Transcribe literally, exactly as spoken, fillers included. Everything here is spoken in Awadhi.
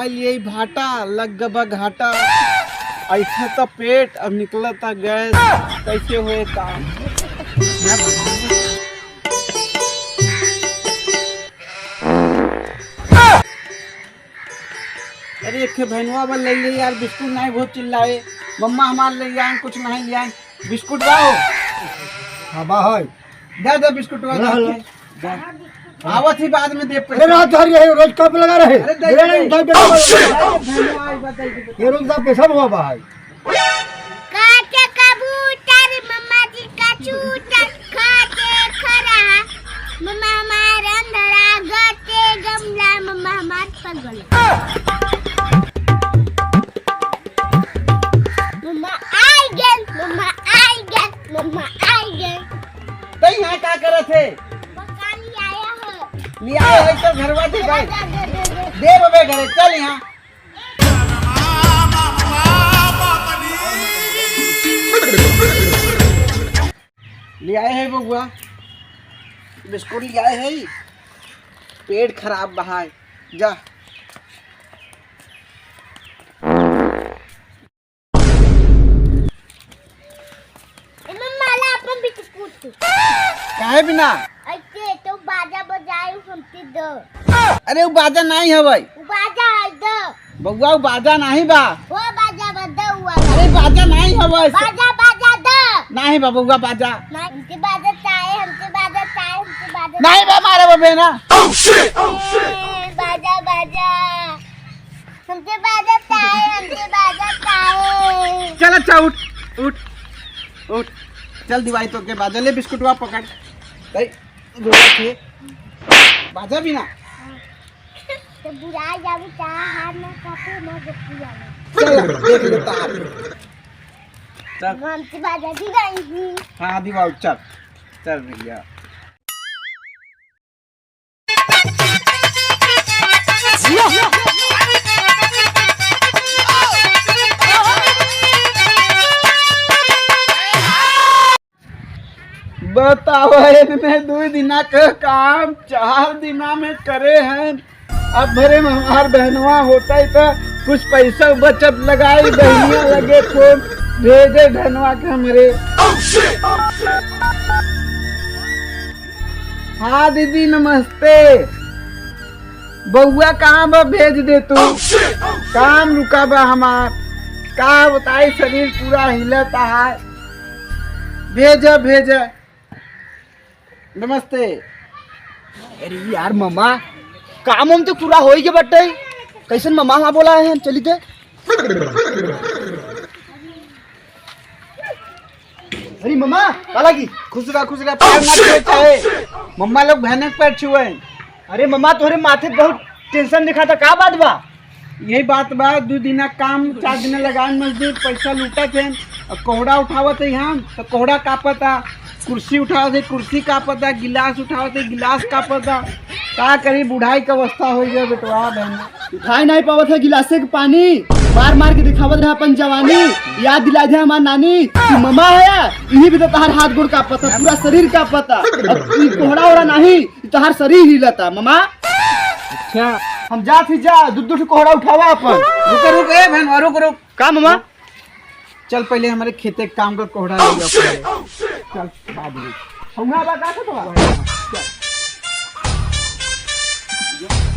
लिए भाटा, लग गबा घाटा। ऐसे तो पेट, अब निकलता गैस, कैसे होए काम? अरे, एक ठे भैनवा बल ले ले यार, बिस्कुट नाहीं, बहुत चिल्लाए। मम्मा हमार ले आए, कुछ नाहीं ले आए। बिस्कुट बा हो? हाँ, बा है। दे दे बिस्कुट बा, ला, ला। दे। आवत ही बाद में दे पैसा। अरे, रात भर यही रोज कप लगा रहे। अरे, दे, अरे, दे। दे, दे, दे। अरे, भैनवा आई, बताई दे। ये रोज का पैसा हुआ बा है। काटे कबूतर, मम्मा जी का चूतर, खाते खरा। मम्मा हमार अंधरा, गते गमला, मम्मा हमार पगल। मम्मा आई गेल, मम्मा आई गेल, मम्मा आई गेल। तै यहाँ का करत है? मकान ले आया हो। ले आया है तो घरवा दे भाई। दे, दे, दे, दे, दे। दे बबे घरे, चल यहाँ। ले आए है बबुआ, बिस्कुट ले आए है, पेट खराब बहाय, जा। ए मम्मा, ला अपन बिस्कुट। काहे बिना? ऐसे तो बाजा बजाए हमके दो। अरे, वो बाजा नाहीं हवै। वो बाजा है दो। बउआ, वो बाजा नाहीं बा। वो बाजा बा, दो हुआ। अरे, बाजा नाहीं हवै। बाजा, बाजा दो। नाहीं बा बउआ, बाजा। नाहीं, हमके बाजा चाहे, हमके बाजा चाहे, हमके बाजा नाहीं बा, मारे बबे ना। Oh, shit! Oh, shit! ए, बाजा, बाजा। हमके बाजा चाहे, हमके बाजा चाहे। चल अच्छा, उठ, उठ, उठ। चल दिवाई तोके बाजा, ले बिस्कुटवा पकड़। भाई, रोवत है। बाजा बिना। तो बुरा जाबू, चाहे हाथ ना काटे, ना गप्पू जाबू। चल, देख लेता है। चल। हमके बाजा दिवाई ही। हाँ, दिवाओ, चल। चल भैया। बताओ, इनमें दुइ दिना के काम चार दिना में करे हैं। अब भरे में हमार बहनवा होतै तो कुछ पैसा बचत लगाई, बहनिया लगे फोन भेजे धनवा के हमरे। हाँ दीदी नमस्ते। बउआ कहाँ बा, भेज दे तू। काम रुका बा हमार, का बताई, शरीर पूरा हिलत है। भेज, भेज। नमस्ते। अरे यार मामा, काम हम तो पूरा होई के बटे। कैसन मामा हाँ बोला है, हम चली थे। अरे मामा, का लागी? खुश रह, खुश रह, पैर ना छुए चाहे। मम्मा लोग बहने के पैर छुए। अरे मामा, तोहरे माथे बहुत tension दिखा था, का बात बा? यही बात बा, दू दिना काम, चार दिना लगान मजदूर, पैसा लूटत हैं, अब कोहड़ा उठावत है हम, तो कोहड़ा कांपता, कुर्सी उठावत है, कुर्सी कांपता, गिलास उठावत है, गिलास कांपता। का करी, बुढ़ाई का अवस्था हो गया बेटवा, बहन। उठाई नहीं पावत है गिलासे के पानी, मार मार के दिखावत रहा अपन जवानी। याद दिला दे हमार नानी कि ममा है, यही भी तो तहार हाथ गोड़ कांपता, पूरा शरीर कांपता। अब ई कोहड़ा ओहड़ा नहीं, ई तहार शरीर हिलता ममा। अच्छा। हम जात ही जा, दू दू ठो कोहड़ा उठावा अपन। रुक, रुक, ए बहन, रुक, रुक। का ममा? चल पहले हमारे खेते के काम कर, कोहड़ा ले जा पहले। चल, बाद में। हमरा बा का तो बा? चल।